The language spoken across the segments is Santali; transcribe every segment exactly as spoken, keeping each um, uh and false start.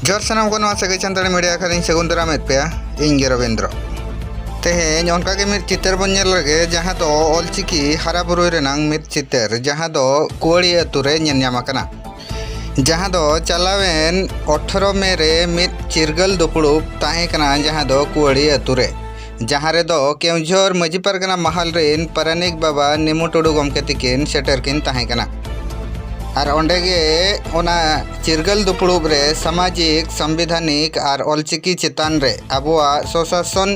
ᱡᱚᱦᱟᱨ ᱥᱟᱱᱟᱢ ᱠᱚ, ᱱᱚᱣᱟ ᱥᱟᱹᱜᱟᱹᱭ ᱥᱟᱱᱛᱟᱲᱤ ᱢᱤᱰᱤᱭᱟ ᱟᱠᱷᱲᱟ ᱨᱤᱧ ᱥᱟᱹᱜᱩᱱ ᱫᱟᱨᱟᱢᱮᱫ ᱯᱮᱭᱟ᱾ ᱤᱧ ᱜᱮ ᱨᱚᱵᱤᱱᱫᱨᱚ᱾ ᱛᱮᱦᱮᱧ ᱚᱱᱠᱟᱜᱮ ᱢᱤᱫ ᱪᱤᱛᱟᱹᱨ ᱵᱚᱱ ᱧᱮᱞ ᱞᱮᱜᱮ, ᱡᱟᱦᱟᱸ ᱫᱚ ᱚᱞᱪᱤᱠᱤ ᱦᱟᱨᱟ ᱵᱩᱨᱩᱭ ᱨᱮᱱᱟᱝ ᱢᱤᱫ ᱪᱤᱛᱟᱹᱨ, ᱡᱟᱦᱟᱸ ᱫᱚ ᱠᱩᱣᱟᱹᱲᱤ ᱟᱹᱛᱩ ᱨᱮ ᱧᱮᱞ ᱧᱟᱢ ᱟᱠᱟᱱᱟ, ᱡᱟᱦᱟᱸ ᱫᱚ ᱪᱟᱞᱟᱣᱮᱱ ᱟᱴᱷᱨᱚ ᱢᱮ ᱨᱮ ᱢᱤᱫ ᱪᱤᱨᱜᱟᱹᱞ ᱫᱩᱯᱲᱩᱵ ᱛᱟᱦᱮᱸ ᱠᱟᱱᱟ, ᱡᱟᱦᱟᱸ ᱫᱚ ᱠᱩᱣᱟᱹᱲᱤ ᱟᱹᱛᱩ ᱨᱮ, ᱡᱟᱦᱟᱸ ᱨᱮᱫᱚ ᱠᱮᱣᱡᱷᱚᱨ ᱢᱟᱹᱡᱷᱤ ᱯᱟᱨᱜᱟᱱᱟ ᱢᱟᱦᱟᱞ ᱨᱤᱱ ᱯᱟᱨᱟᱱᱤᱠ ᱵᱟᱵᱟ ᱱᱤᱢᱩ ᱴᱩᱰᱩ ᱜᱚᱢᱠᱮ ᱛᱤᱠᱤᱱ ᱥᱮᱴᱮᱨ ᱠᱤᱱ ᱛᱟᱦᱮᱸ ᱠᱟᱱᱟ᱾ ᱟᱨ ᱚᱸᱰᱮ ᱜᱮ ᱚᱱᱟ ᱪᱤᱨᱜᱟᱹᱞ ᱫᱩᱯᱲᱩᱵ ᱨᱮ ᱥᱟᱢᱟᱡᱤᱠ, ᱥᱟᱢᱵᱤᱫᱷᱟᱱᱤᱠ ᱟᱨ ᱚᱞᱪᱤᱠᱤ ᱪᱮᱛᱟᱱ ᱨᱮ ᱟᱵᱚᱣᱟᱜ ᱥᱚᱥᱟᱥᱚᱱ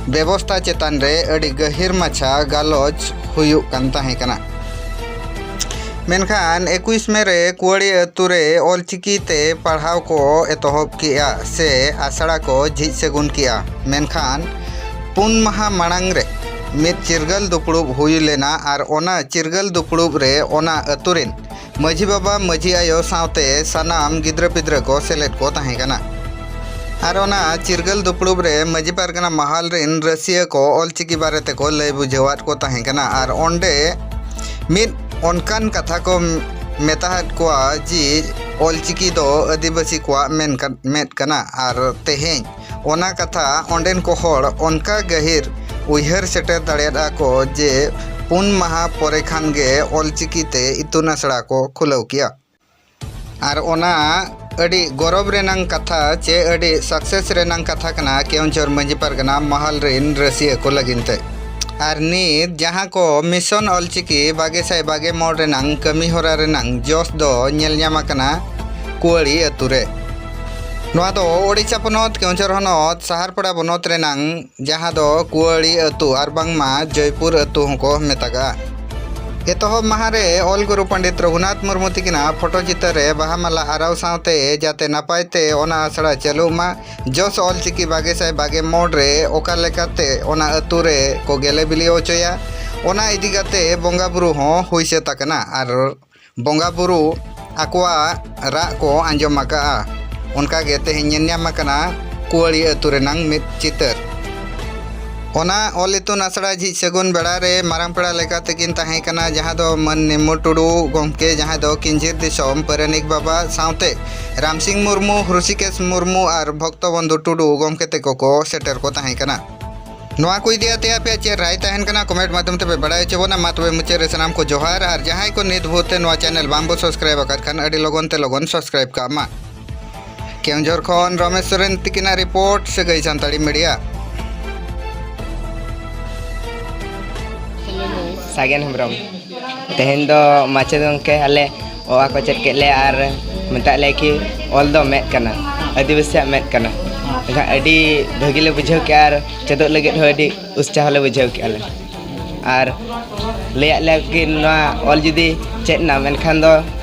ᱵᱮᱵᱚᱥᱛᱟ ᱪᱮᱛᱟᱱ ᱨᱮ ᱟᱹᱰᱤ ᱜᱟᱹᱦᱤᱨ ᱢᱟᱪᱷᱟ ᱜᱟᱞᱚᱪ ᱦᱩᱭᱩᱜ ᱠᱟᱱ ᱛᱟᱦᱮᱸ ᱠᱟᱱᱟ᱾ ᱢᱮᱱᱠᱷᱟᱱ ᱮᱠᱩᱥ ᱢᱮ ᱨᱮ ᱠᱩᱣᱟᱹᱲᱤ ᱟᱹᱛᱩ ᱨᱮ ᱚᱞᱪᱤᱠᱤ ᱛᱮ ᱯᱟᱲᱦᱟᱣ ᱠᱚ ᱮᱛᱚᱦᱚᱵ ᱠᱮᱜᱼᱟ ᱥᱮ ᱟᱥᱲᱟ ᱠᱚ ᱡᱷᱤᱡ ᱥᱟᱹᱜᱩᱱ ᱠᱮᱜᱼᱟ᱾ ᱢᱮᱱᱠᱷᱟᱱ ᱯᱩᱱ ᱢᱟᱦᱟ ᱢᱟᱲᱟᱝ ᱨᱮ ᱢᱤᱫ ᱪᱤᱨᱜᱟᱹᱞ ᱫᱩᱯᱲᱩᱵ ᱦᱩᱭ ᱞᱮᱱᱟ ᱟᱨ ᱚᱱᱟ ᱪᱤᱨᱜᱟᱹᱞ ᱫᱩᱯᱲᱩᱵ ᱨᱮ ᱚᱱᱟ ᱟᱹᱛᱩ ᱨᱤᱱ ᱢᱟᱹᱡᱷᱤ ᱵᱟᱵᱟ, ᱢᱟᱹᱡᱷᱤ ᱟᱭᱳ ᱥᱟᱶᱛᱮ ᱥᱟᱱᱟᱢ ᱜᱤᱫᱽᱨᱟᱹ ᱯᱤᱫᱽᱨᱟᱹ ᱠᱚ ᱥᱮᱞᱮᱫ ᱠᱚ ᱛᱟᱦᱮᱸ ᱠᱟᱱᱟ᱾ ᱟᱨ ᱚᱱᱟ ᱪᱤᱨᱜᱟᱹᱞ ᱫᱩᱯᱲᱩᱵ ᱨᱮ ᱢᱟᱹᱡᱷᱤ ᱯᱟᱨᱜᱟᱱᱟ ᱢᱟᱦᱟᱞ ᱨᱤᱱ ᱨᱟᱹᱥᱤᱭᱟᱹ ᱠᱚ ᱚᱞᱪᱤᱠᱤ ᱵᱟᱨᱮ ᱛᱮᱠᱚ ᱞᱟᱹᱭ ᱵᱩᱡᱷᱟᱹᱣᱟᱫ ᱠᱚ ᱛᱟᱦᱮᱸ ᱠᱟᱱᱟ᱾ ᱟᱨ ᱚᱸᱰᱮ ᱢᱤᱫ ᱚᱱᱠᱟᱱ ᱠᱟᱛᱷᱟ ᱠᱚ ᱢᱮᱛᱟᱦᱟᱫ ᱠᱚᱣᱟ ᱡᱮ ᱚᱞᱪᱤᱠᱤ ᱫᱚ ᱟᱹᱫᱤᱵᱟᱹᱥᱤ ᱠᱚᱣᱟᱜ ᱢᱮᱱ ᱠᱟ-, ᱢᱮᱫ ᱠᱟᱱᱟ᱾ ᱟᱨ ᱛᱮᱦᱮᱧ ᱚᱱᱟ ᱠᱟᱛᱷᱟ ᱚᱸᱰᱮᱱ ᱠᱚ ᱦᱚᱲ ᱚᱱᱠᱟ ᱜᱟᱹᱦᱤᱨ ᱩᱭᱦᱟᱹᱨ ᱥᱮᱴᱮᱨ ᱫᱟᱲᱮᱭᱟᱫᱼᱟ ᱠᱚ ᱡᱮ ᱯᱩᱱ ᱢᱟᱦᱟ ᱯᱚᱨᱮ ᱠᱷᱟᱱ ᱜᱮ ᱚᱞᱪᱤᱠᱤ ᱛᱮ ᱤᱛᱩᱱ ᱟᱥᱲᱟ ᱠᱚ ᱠᱷᱩᱞᱟᱹᱣ ᱠᱮᱜᱼᱟ᱾ ᱟᱨ ᱚᱱᱟ ᱟᱹᱰᱤ ᱜᱚᱨᱚᱵᱽ ᱨᱮᱱᱟᱝ ᱠᱟᱛᱷᱟ ᱪᱮ ᱟᱹᱰᱤ success ᱨᱮᱱᱟᱝ ᱠᱟᱛᱷᱟ ᱠᱟᱱᱟ ᱠᱮᱣᱚᱱᱡᱷᱚᱨ ᱢᱟᱹᱡᱷᱤ ᱯᱟᱨᱜᱟᱱᱟ ᱢᱟᱦᱟᱞ ᱨᱤᱱ ᱨᱟᱹᱥᱤᱭᱟᱹ ᱠᱚ ᱞᱟᱹᱜᱤᱫ ᱛᱮ᱾ ᱟᱨ ᱱᱤᱛ ᱡᱟᱦᱟᱸ ᱠᱚ mission ᱚᱞᱪᱤᱠᱤ ᱵᱟᱜᱮ ᱥᱟᱭ ᱵᱟᱜᱮ ᱢᱚᱬ ᱨᱮᱱᱟᱝ ᱠᱟᱹᱢᱤ ᱦᱚᱨᱟ ᱨᱮᱱᱟᱝ ᱡᱚᱥ ᱫᱚ ᱧᱮᱞ ᱧᱟᱢ ᱟᱠᱟᱱᱟ ᱠᱩᱣᱟᱹᱲᱤ ᱟᱹᱛᱩ ᱨᱮ᱾ ᱱᱚᱣᱟ ᱫᱚ ᱳᱰᱤᱥᱟ ᱯᱚᱱᱚᱛ, ᱠᱮᱣᱚᱱᱡᱷᱚᱨ ᱦᱚᱱᱚᱛ, ᱥᱟᱦᱟᱨᱯᱟᱲᱟ ᱵᱚᱱᱚᱛ ᱨᱮᱱᱟᱝ, ᱡᱟᱦᱟᱸ ᱫᱚ ᱠᱩᱣᱟᱹᱲᱤ ᱟᱹᱛᱩ ᱟᱨ ᱵᱟᱝᱢᱟ ᱡᱚᱭᱯᱩᱨ ᱟᱹᱛᱩ ᱦᱚᱸᱠᱚ ᱢᱮᱛᱟᱜᱟᱜᱼᱟ᱾ ᱮᱛᱚᱦᱚᱵ ᱢᱟᱦᱟ ᱨᱮ ᱚᱞ ᱜᱩᱨᱩ ᱯᱚᱱᱰᱤᱛ ᱨᱚᱜᱷᱩᱱᱟᱛᱷ ᱢᱩᱨᱢᱩ ᱛᱤᱠᱤᱱᱟᱜ ᱯᱷᱳᱴᱳ ᱪᱤᱛᱟᱹᱨ ᱨᱮ ᱵᱟᱦᱟ ᱢᱟᱞᱟ ᱟᱨᱟᱣ ᱥᱟᱶᱛᱮ ᱡᱟᱛᱮ ᱱᱟᱯᱟᱭ ᱛᱮ ᱚᱱᱟ ᱟᱥᱲᱟ ᱪᱟᱹᱞᱩᱜ ᱢᱟ, ᱡᱚᱥ ᱚᱞᱪᱤᱠᱤ ᱵᱟᱜᱮ ᱥᱟᱭ ᱵᱟᱜᱮ ᱢᱚᱬ ᱨᱮ ᱚᱠᱟ ᱞᱮᱠᱟᱛᱮ ᱚᱱᱟ ᱟᱹᱛᱩ ᱨᱮ ᱠᱚ ᱜᱮᱞᱮ ᱵᱤᱞᱤ ᱦᱚᱪᱚᱭᱟ, ᱚᱱᱟ ᱤᱫᱤ ᱠᱟᱛᱮ ᱵᱚᱸᱜᱟ ᱵᱩᱨᱩ ᱦᱚᱸ ᱦᱩᱭ ᱥᱟᱹᱛ ᱟᱠᱟᱱᱟ᱾ ᱟᱨ ᱵᱚᱸᱜᱟ ᱵᱩᱨᱩ ᱟᱠᱚᱣᱟᱜ ᱨᱟᱜ ᱠᱚ ᱟᱸᱡᱚᱢ ᱟᱠᱟᱜᱼᱟ᱾ ᱚᱱᱠᱟ ᱜᱮ ᱛᱮᱦᱮᱧ ᱧᱮᱞ ᱧᱟᱢ ᱟᱠᱟᱱᱟ ᱠᱩᱣᱟᱹᱲᱤ ᱟᱹᱛᱩ ᱨᱮᱱᱟᱝ ᱢᱤᱫ ᱪᱤᱛᱟᱹᱨ᱾ ᱚᱱᱟ ᱚᱞ ᱤᱛᱩᱱ ᱟᱥᱲᱟ ᱡᱷᱤᱡ ᱥᱟᱹᱜᱩᱱ ᱵᱮᱲᱟ ᱨᱮ ᱢᱟᱨᱟᱝ ᱯᱮᱲᱟ ᱞᱮᱠᱟ ᱛᱮᱠᱤᱱ ᱛᱟᱦᱮᱸ ᱠᱟᱱᱟ, ᱡᱟᱦᱟᱸ ᱫᱚ ᱢᱟᱹᱱ ᱱᱤᱢᱩ ᱴᱩᱰᱩ ᱜᱚᱢᱠᱮ, ᱡᱟᱦᱟᱸᱭ ᱫᱚ ᱠᱤᱧᱡᱷᱤᱨ ᱫᱤᱥᱚᱢ ᱯᱟᱨᱟᱱᱤᱠ ᱵᱟᱵᱟ, ᱥᱟᱶᱛᱮ ᱨᱟᱢᱥᱤᱝ ᱢᱩᱨᱢᱩ, ᱦᱨᱩᱥᱤᱠᱮᱥ ᱢᱩᱨᱢᱩ ᱟᱨ ᱵᱷᱚᱠᱛᱚ ᱵᱚᱱᱫᱷᱩ ᱴᱩᱰᱩ ᱜᱚᱢᱠᱮ ᱛᱮᱠᱚ ᱠᱚ ᱥᱮᱴᱮᱨ ᱠᱚ ᱛᱟᱦᱮᱸ ᱠᱟᱱᱟ᱾ ᱱᱚᱣᱟ ᱠᱚ ᱤᱫᱤ ᱠᱟᱛᱮ ᱟᱯᱮᱭᱟᱜ ᱪᱮᱫ ᱨᱟᱭ ᱛᱟᱦᱮᱱ ᱠᱟᱱᱟ, ᱠᱚᱢᱮᱱᱴ ᱢᱟᱫᱽᱫᱷᱚᱢ ᱛᱮᱯᱮ ᱵᱟᱲᱟᱭ ᱦᱚᱪᱚ ᱵᱚᱱᱟ᱾ ᱢᱟ ᱛᱚᱵᱮ ᱢᱩᱪᱟᱹᱫ ᱨᱮ ᱥᱟᱱᱟᱢ ᱠᱚ ᱡᱚᱦᱟᱨ, ᱟᱨ ᱡᱟᱦᱟᱸᱭ ᱠᱚ ᱱᱤᱛ ᱵᱷᱳᱨ ᱛᱮ ᱱᱚᱣᱟ ᱪᱮᱱᱮᱞ ᱵᱟᱝ ᱵᱚ ᱥᱟᱵᱥᱠᱨᱟᱭᱤᱵ ᱟᱠᱟᱫ ᱠᱷᱟᱱ, ᱟᱹᱰᱤ ᱞᱚᱜᱚᱱ ᱛᱮ ᱞᱚᱜᱚᱱ ᱥᱟᱵᱥᱠᱨᱟᱭᱤᱵ ᱠᱟᱜ ᱢᱟ᱾ ᱠᱮᱣᱚᱱᱡᱷᱚᱨ ᱠᱷᱚᱱ ᱨᱚᱢᱮᱥ ᱥᱚᱨᱮᱱ ᱛᱤᱠᱤᱱᱟᱜ ᱨᱤᱯᱳᱨᱴ, ᱥᱟᱹᱜᱟᱹᱭ ᱥᱟᱱᱛᱟᱲᱤ ᱢᱤᱰᱤᱭᱟ᱾ ᱥᱟᱜᱮᱱ ᱦᱮᱢᱵᱨᱚᱢ᱾ ᱛᱮᱦᱮᱧ ᱫᱚ ᱢᱟᱪᱮᱫ ᱜᱚᱢᱠᱮ ᱟᱞᱮ ᱚ ᱟ ᱠᱚ ᱪᱮᱫ ᱠᱮᱫ ᱞᱮᱭᱟ ᱟᱨ ᱢᱮᱛᱟᱜ ᱞᱮᱭᱟ ᱠᱤ ᱚᱞ ᱫᱚ ᱢᱮᱫ ᱠᱟᱱᱟ, ᱟᱹᱫᱤᱵᱟᱹᱥᱤᱭᱟᱜ ᱢᱮᱫ ᱠᱟᱱᱟ᱾ ᱮᱱᱠᱷᱟᱱ ᱟᱹᱰᱤ ᱵᱷᱟᱹᱜᱤ ᱞᱮ ᱵᱩᱡᱷᱟᱹᱣ ᱠᱮᱜᱼᱟ ᱟᱨ ᱪᱮᱫᱚᱜ ᱞᱟᱹᱜᱤᱫ ᱦᱚᱸ ᱟᱹᱰᱤ ᱩᱛᱥᱟᱦᱚ ᱞᱮ ᱵᱩᱡᱷᱟᱹᱣ ᱠᱮᱜᱼᱟ ᱞᱮ᱾ ᱟᱨ ᱞᱟᱹᱭᱟᱫ ᱞᱮᱭᱟ ᱠᱤ ᱱᱚᱣᱟ ᱚᱞ ᱡᱩᱫᱤ ᱪᱮᱫ ᱮᱱᱟᱢ, ᱮᱱᱠᱷᱟᱱ ᱫᱚ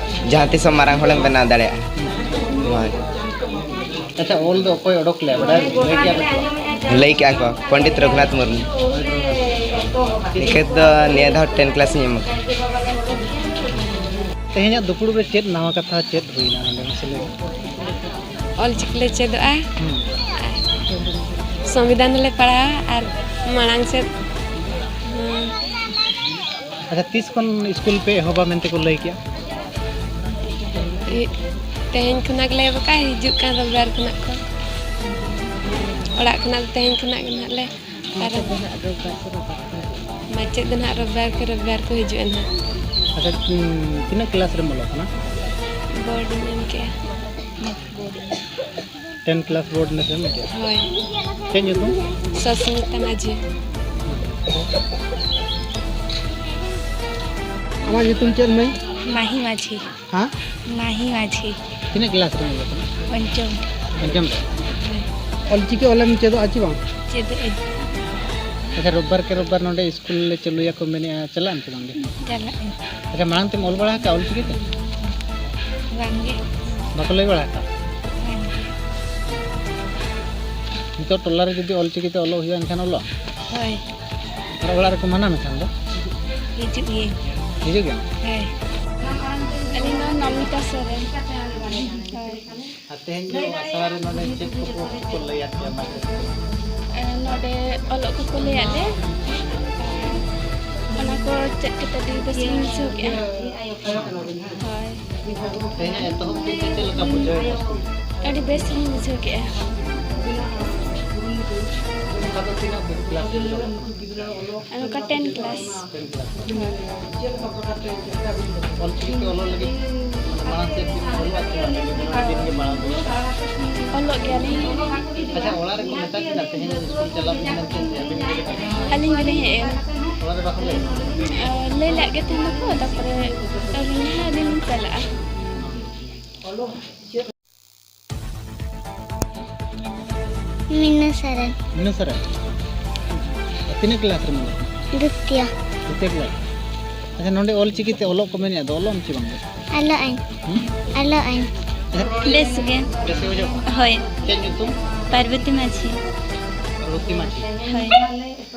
ᱡᱟᱦᱟᱸ ᱛᱤᱥ ᱦᱚᱸ ᱢᱟᱨᱟᱝ ᱦᱚᱲᱮᱢ ᱵᱮᱱᱟᱣ ᱫᱟᱲᱮᱭᱟᱜᱼᱟ᱾ ᱦᱳᱭ᱾ ᱟᱪᱪᱷᱟ, ᱚᱞ ᱫᱚ ᱚᱠᱚᱭ ᱚᱰᱚᱠ ᱞᱮᱫᱟ, ᱵᱟᱰᱟᱭ ᱞᱟᱹᱭ ᱠᱮᱭᱟ ᱯᱮ ᱛᱚ? ᱞᱟᱹᱭ ᱠᱮᱜᱼᱟ ᱠᱚ, ᱯᱚᱱᱰᱤᱛ ᱨᱚᱜᱷᱩᱱᱟᱛᱷ ᱢᱩᱨᱢᱩ᱾ ᱱᱤᱠᱷᱟᱹᱛ ᱫᱚ ᱱᱤᱭᱟᱹ ᱫᱷᱟᱣ ᱴᱮᱱ ᱠᱞᱟᱥ ᱤᱧ ᱮᱢ ᱟᱠᱟᱫᱟ᱾ ᱛᱮᱦᱮᱧᱟᱜ ᱫᱩᱯᱲᱩᱵ ᱨᱮ ᱪᱮᱫ ᱱᱟᱣᱟ ᱠᱟᱛᱷᱟ ᱪᱮᱫ ᱦᱩᱭᱱᱟ ᱱᱚᱰᱮ, ᱢᱟᱥᱮ ᱞᱟᱹᱭ ᱢᱮ? ᱚᱞ ᱪᱤᱠᱤ ᱞᱮ ᱪᱮᱫᱚᱜᱼᱟ, ᱦᱩᱸ᱾ ᱥᱚᱝᱵᱤᱫᱷᱟᱱ ᱦᱚᱸᱞᱮ ᱯᱟᱲᱦᱟᱣᱟ ᱟᱨ ᱢᱟᱲᱟᱝ ᱥᱮᱫ, ᱦᱩᱸ᱾ ᱟᱪᱪᱷᱟ, ᱛᱤᱥ ᱠᱷᱚᱱ ᱥᱠᱩᱞ ᱯᱮ ᱮᱦᱚᱵᱟ ᱢᱮᱱᱛᱮ ᱠᱚ ᱞᱟᱹᱭ ᱠᱮᱜᱼᱟ? ᱛᱮᱦᱮᱧ ᱠᱷᱚᱱᱟᱜ ᱞᱮ ᱮᱦᱚᱵ ᱠᱟᱜᱼᱟ, ᱦᱤᱡᱩᱜ ᱠᱟᱱ ᱨᱚᱵᱤᱵᱟᱨ ᱠᱷᱚᱱᱟᱜ ᱠᱚ᱾ ᱚᱲᱟᱜ ᱠᱷᱚᱱᱟᱜ ᱫᱚ ᱛᱮᱦᱮᱧ ᱠᱷᱚᱱᱟᱜ ᱜᱮ ᱱᱟᱦᱟᱜ ᱞᱮ ᱟᱨ ᱢᱟᱪᱮᱫ ᱫᱚ ᱱᱟᱦᱟᱜ ᱨᱚᱵᱤᱵᱟᱨ ᱠᱮ ᱨᱚᱵᱤᱵᱟᱨ ᱠᱚ ᱦᱤᱡᱩᱜᱼᱟ ᱱᱟᱦᱟᱜ᱾ ᱟᱪᱪᱷᱟ, ᱩᱸ, ᱛᱤᱱᱟᱹᱜ ᱠᱞᱟᱥ ᱨᱮᱢ ᱚᱞᱚᱜ ᱠᱟᱱᱟ? ᱵᱳᱨᱰ ᱤᱧ ᱮᱢ ᱠᱮᱜᱼᱟ᱾ ᱴᱮᱱ ᱠᱞᱟᱥ ᱵᱳᱨᱰ ᱱᱮᱥ ᱮᱢ ᱮᱢ ᱠᱮᱜᱼᱟ? ᱦᱳᱭ᱾ ᱪᱮᱫ ᱧᱩᱛᱩᱢ? ᱥᱚᱥᱢᱤᱛᱟ ᱢᱟᱹᱡᱷᱤ᱾ ᱟᱢᱟᱜ ᱧᱩᱛᱩᱢ ᱪᱮᱫ, ᱢᱟᱹᱭ? ᱢᱟᱦᱤ ᱢᱟᱹᱡᱷᱤ᱾ ᱦᱮᱸ? ᱢᱟᱦᱤ ᱢᱟᱹᱡᱷᱤ᱾ ᱛᱤᱱᱟᱹᱜ ᱠᱞᱟᱥ ᱨᱮᱢ ᱚᱞᱚᱜ ᱠᱟᱱᱟ? ᱯᱚᱧᱪᱚᱢ᱾ ᱯᱚᱧᱪᱚᱢ ᱨᱮ? ᱦᱳᱭ᱾ ᱚᱞᱪᱤᱠᱤ ᱚᱞᱮᱢ ᱪᱮᱫᱚᱜᱼᱟ ᱪᱮ ᱵᱟᱝ? ᱪᱮᱫᱚᱜ ᱟᱹᱧ᱾ ᱟᱪᱪᱷᱟ, ᱨᱳᱵᱵᱟᱨ ᱠᱮ ᱨᱳᱵᱵᱟᱨ ᱱᱚᱰᱮ ᱥᱠᱩᱞ ᱞᱮ ᱪᱟᱹᱞᱩᱭᱟ ᱠᱚ ᱢᱮᱱᱮᱫᱼᱟ, ᱪᱟᱞᱟᱜ ᱟᱢ ᱥᱮ ᱵᱟᱝ ᱜᱮ? ᱪᱟᱞᱟᱜ ᱟᱹᱧ᱾ ᱟᱪᱪᱷᱟ, ᱢᱟᱲᱟᱝ ᱛᱮᱢ ᱚᱞ ᱵᱟᱲᱟ ᱟᱠᱟᱫᱼᱟ ᱚᱞᱪᱤᱠᱤ ᱛᱮ? ᱵᱟᱝ ᱜᱮ᱾ ᱵᱟᱠᱚ ᱞᱟᱹᱭ ᱵᱟᱲᱟ ᱟᱠᱟᱫ? ᱵᱟᱝ ᱜᱮ᱾ ᱱᱤᱛᱚᱜ ᱴᱚᱞᱟ ᱨᱮ ᱡᱩᱫᱤ ᱚᱞᱪᱤᱠᱤ ᱛᱮ ᱚᱞᱚᱜ ᱦᱩᱭᱩᱜᱼᱟ, ᱮᱱᱠᱷᱟᱱ ᱚᱞᱚᱜ ᱟᱢ? ᱦᱳᱭ᱾ ᱟᱨ ᱚᱲᱟᱜ ᱨᱮᱠᱚ ᱢᱟᱱᱟ ᱢᱮᱠᱷᱟᱱ ᱫᱚ? ᱦᱤᱡᱩᱜ ᱜᱤᱭᱟᱹᱧ᱾ ᱦᱤᱡᱩᱜ ᱜᱮᱭᱟᱢ? ᱦᱮᱸ᱾ ᱟᱹᱞᱤᱧ ᱫᱚ ᱱᱚᱢᱤᱛᱟ ᱥᱚᱨᱮᱱ᱾ ᱦᱳᱭ᱾ ᱟᱨ ᱛᱮᱦᱮᱧ ᱫᱚ ᱟᱥᱲᱟ ᱨᱮ ᱱᱚᱰᱮ ᱪᱮᱫ ᱠᱚᱠᱚ, ᱠᱚ ᱞᱟᱹᱭᱟᱫ ᱯᱮᱭᱟ ᱢᱟᱪᱮᱫ ᱠᱚ? ᱱᱚᱰᱮ ᱚᱞᱚᱜ ᱠᱚᱠᱚ ᱞᱟᱹᱭᱟᱫ ᱞᱮ, ᱚᱱᱟ ᱠᱚ ᱪᱮᱫ ᱠᱟᱛᱮ ᱟᱹᱰᱤ ᱵᱮᱥ ᱤᱧ ᱵᱩᱡᱷᱟᱹᱣ ᱠᱮᱫᱼᱟ᱾ ᱦᱳᱭ᱾ ᱛᱮᱦᱮᱧ ᱮᱛᱚᱦᱚᱵ ᱠᱮᱫ ᱛᱮ ᱪᱮᱫ ᱞᱮᱠᱟ ᱵᱩᱡᱷᱟᱹᱣ ᱮᱱᱟ? ᱟᱹᱰᱤ ᱵᱮᱥ ᱤᱧ ᱵᱩᱡᱷᱟᱹᱣ ᱠᱮᱫᱼᱟ᱾ ᱚᱱᱠᱟ ᱫᱚ ᱛᱤᱱᱟᱹᱜ ᱠᱞᱟᱥ ᱨᱮ ᱪᱟᱞᱟᱜ ᱠᱟᱱᱟ? ᱱᱚᱝᱠᱟ ᱴᱮᱱ ᱠᱞᱟᱥ᱾ ᱚᱞ ᱪᱤᱠᱤ ᱛᱮ ᱚᱞᱚᱜ ᱞᱟᱹᱜᱤᱫ ᱢᱟᱱᱮ ᱢᱟᱲᱟᱝ ᱥᱮᱫ ᱵᱤᱱ ᱚᱞᱚᱜᱼᱟ ᱪᱮ ᱵᱟᱝ? ᱫᱤᱱ ᱜᱮ ᱢᱟᱲᱟᱝ ᱥᱮᱫ᱾ ᱚᱞᱚᱜ ᱜᱮᱭᱟᱞᱤᱧ᱾ ᱟᱪᱪᱷᱟ, ᱚᱲᱟᱜ ᱨᱮᱠᱚ ᱢᱮᱛᱟ ᱵᱤᱱᱟ ᱛᱮᱦᱮᱧ ᱥᱠᱩᱞ ᱪᱟᱞᱟᱜ ᱵᱤᱱ ᱢᱮᱱᱛᱮ ᱥᱮ ᱟᱹᱵᱤᱱ ᱜᱮ ᱪᱟᱞᱟᱜ ᱵᱤᱱ? ᱟᱹᱞᱤᱧ ᱜᱮᱞᱤᱧ ᱦᱮᱡ ᱮᱱᱟ᱾ ᱚᱲᱟᱜ ᱨᱮ ᱵᱟᱠᱚ ᱞᱟᱹᱭ? ᱟᱨ ᱞᱟᱹᱭ ᱞᱮᱫ ᱜᱮ ᱛᱟᱦᱮᱱᱟᱠᱚ, ᱛᱟᱨᱯᱚᱨᱮ ᱟᱹᱞᱤᱧ ᱦᱚᱸ ᱟᱹᱞᱤᱧ ᱞᱤᱧ ᱪᱟᱞᱟᱜᱼᱟ᱾ ᱢᱤᱱᱩ ᱥᱚᱨᱮᱱ᱾ ᱢᱤᱱᱩ ᱥᱚᱨᱮᱱ? ᱟᱨ ᱛᱤᱱᱟᱹᱜ ᱠᱞᱟᱥ ᱨᱮ ᱢᱮᱱᱟᱜ ᱢᱮᱭᱟ? ᱫᱩᱛᱤᱭᱟ᱾ ᱫᱩᱛᱤᱭᱟ ᱠᱞᱟᱥ᱾ ᱟᱪᱪᱷᱟ, ᱱᱚᱰᱮ ᱚᱞ ᱪᱤᱠᱤ ᱛᱮ ᱚᱞᱚᱜ ᱠᱚ ᱢᱮᱱᱮᱫ ᱫᱚ, ᱚᱞᱚᱜ ᱟᱢ ᱪᱮ ᱵᱟᱝ? ᱚᱞᱚᱜ ᱟᱹᱧ᱾ ᱦᱩᱸ? ᱚᱞᱚᱜ ᱟᱹᱧ᱾ ᱟᱪᱪᱷᱟ᱾ ᱵᱮᱥ ᱜᱮ᱾ ᱵᱮᱥ ᱜᱮ ᱵᱩᱡᱷᱟᱹᱜ ᱠᱟᱱᱟ? ᱦᱳᱭ᱾ ᱪᱮᱫ ᱧᱩᱛᱩᱢ? ᱯᱟᱨᱵᱚᱛᱤ ᱢᱟᱹᱡᱷᱤ᱾ ᱯᱟᱨᱵᱚᱛᱤ ᱢᱟᱹᱡᱷᱤ᱾ ᱦᱳᱭ᱾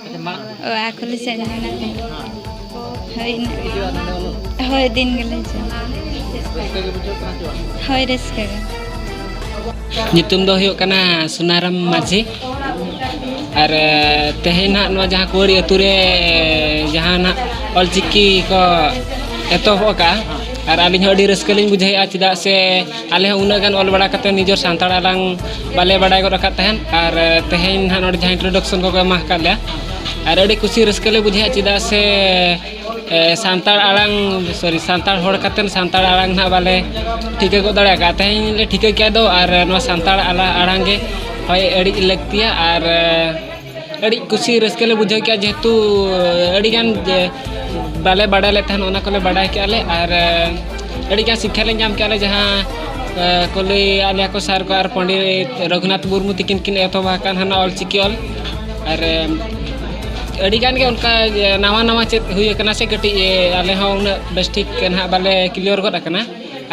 ᱟᱪᱪᱷᱟ, ᱢᱟ᱾ ᱚ, ᱟᱠᱚᱞᱤ ᱥᱮᱫ ᱨᱮ ᱢᱮᱱᱟᱜ ᱞᱤᱧᱟ᱾ ᱦᱳᱭ, ᱤᱱᱟᱹ᱾ ᱦᱤᱡᱩᱜᱼᱟ ᱱᱚᱰᱮ ᱚᱞᱚᱜ? ᱦᱳᱭ, ᱫᱤᱱ ᱜᱮᱞᱮ ᱦᱤᱡᱩᱜᱼᱟ᱾ ᱨᱟᱹᱥᱠᱟᱹ ᱜᱮ ᱵᱩᱡᱷᱟᱹᱜ ᱠᱟᱱᱟ ᱪᱮ ᱵᱟᱝ? ᱦᱳᱭ, ᱨᱟᱹᱥᱠᱟᱹ ᱜᱮ᱾ ᱧᱩᱛᱩᱢ ᱫᱚ ᱦᱩᱭᱩᱜ ᱠᱟᱱᱟ ᱥᱩᱱᱟᱨᱟᱢ ᱢᱟᱹᱡᱷᱤ᱾ ᱟᱨ, ᱮ, ᱛᱮᱦᱮᱧ ᱱᱟᱦᱟᱜ ᱱᱚᱣᱟ ᱡᱟᱦᱟᱸ ᱠᱩᱣᱟᱹᱲᱤ ᱟᱹᱛᱩ ᱨᱮ, ᱮ, ᱡᱟᱦᱟᱸ ᱱᱟᱦᱟᱜ ᱚᱞᱪᱤᱠᱤ ᱠᱚ ᱮᱛᱚᱦᱚᱵ ᱟᱠᱟᱫᱼᱟ, ᱟᱨ ᱟᱹᱞᱤᱧ ᱦᱚᱸ ᱟᱹᱰᱤ ᱨᱟᱹᱥᱠᱟᱹ ᱞᱤᱧ ᱵᱩᱡᱷᱟᱹᱣᱮᱫᱼᱟ, ᱪᱮᱫᱟᱜ ᱥᱮ ᱟᱞᱮ ᱦᱚᱸ ᱩᱱᱟᱹᱜ ᱜᱟᱱ ᱚᱞ ᱵᱟᱲᱟ ᱠᱟᱛᱮ ᱱᱤᱡᱮᱨ ᱥᱟᱱᱛᱟᱲ ᱟᱲᱟᱝ ᱵᱟᱞᱮ ᱵᱟᱰᱟᱭ ᱜᱚᱫ ᱟᱠᱟᱫ ᱛᱟᱦᱮᱸᱫ᱾ ᱟᱨ, ᱮ, ᱛᱮᱦᱮᱧ ᱱᱟᱦᱟᱜ ᱱᱚᱰᱮ ᱡᱟᱦᱟᱸ introduction ᱠᱚᱠᱚ ᱮᱢᱟ ᱟᱠᱟᱫ ᱞᱮᱭᱟ, ᱟᱨ ᱟᱹᱰᱤ ᱠᱩᱥᱤ ᱨᱟᱹᱥᱠᱟᱹ ᱞᱮ ᱵᱩᱡᱷᱟᱹᱣᱮᱫᱼᱟ, ᱪᱮᱫᱟᱜ ᱥᱮ ᱮ, ᱥᱟᱱᱛᱟᱲ ᱟᱲᱟᱝ, sorry, ᱥᱟᱱᱛᱟᱲ ᱦᱚᱲ ᱠᱟᱛᱮᱫ ᱥᱟᱱᱛᱟᱲ ᱟᱲᱟᱝ ᱱᱟᱦᱟᱜ ᱵᱟᱞᱮ ᱴᱷᱤᱠᱟᱹ ᱜᱚᱫ ᱫᱟᱲᱮ ᱟᱠᱟᱫᱼᱟ᱾ ᱛᱮᱦᱮᱧ ᱞᱮ ᱴᱷᱤᱠᱟᱹ ᱠᱮᱫᱼᱟ ᱫᱚ, ᱟᱨ ᱱᱚᱣᱟ ᱥᱟᱱᱛᱟᱲ ᱟᱞᱟ-, ᱟᱲᱟᱝ ᱜᱮ ᱦᱳᱭ ᱟᱹᱰᱤ ᱞᱟᱹᱠᱛᱤᱭᱟ, ᱟᱨ, ᱮ, ᱟᱹᱰᱤ ᱠᱩᱥᱤ ᱨᱟᱹᱥᱠᱟᱹ ᱞᱮ ᱵᱩᱡᱷᱟᱹᱣ ᱠᱮᱫᱼᱟ, ᱡᱮᱦᱮᱛᱩ ᱟᱹᱰᱤᱜᱟᱱ ᱡᱮ ᱵᱟᱞᱮ ᱵᱟᱰᱟᱭ ᱞᱮᱫ ᱛᱟᱦᱮᱱ, ᱚᱱᱟ ᱠᱚᱞᱮ ᱵᱟᱰᱟᱭ ᱠᱮᱫᱼᱟ ᱞᱮ, ᱟᱨ, ᱮ, ᱟᱹᱰᱤᱜᱟᱱ ᱥᱤᱠᱠᱷᱟ ᱞᱮ ᱧᱟᱢ ᱠᱮᱫᱼᱟ ᱞᱮ, ᱡᱟᱦᱟᱸ, ᱮ, ᱠᱚ ᱞᱟᱹᱭ ᱟᱫ ᱞᱮᱭᱟ ᱠᱚ ᱥᱟᱨ ᱠᱚ ᱟᱨ ᱯᱚᱱᱰᱤᱛ ᱨᱚᱜᱷᱩᱱᱟᱛᱷ ᱢᱩᱨᱢᱩ ᱛᱤᱠᱤᱱ ᱠᱤᱱ ᱮᱛᱚᱦᱚᱵ ᱟᱠᱟᱫ ᱦᱟᱱᱟ ᱚᱞᱪᱤᱠᱤ ᱚᱞ᱾ ᱟᱨ, ᱮ, ᱟᱹᱰᱤ ᱜᱟᱱ ᱜᱮ ᱚᱱᱠᱟ, ᱮ, ᱱᱟᱣᱟ ᱱᱟᱣᱟ ᱪᱮᱫ ᱦᱩᱭ ᱟᱠᱟᱱᱟ ᱥᱮ ᱠᱟᱹᱴᱤᱡ, ᱮ, ᱟᱞᱮ ᱦᱚᱸ ᱩᱱᱟᱹᱜ ᱵᱮᱥ ᱴᱷᱤᱠ ᱱᱟᱦᱟᱜ ᱵᱟᱞᱮ clear ᱜᱚᱫ ᱟᱠᱟᱱᱟ᱾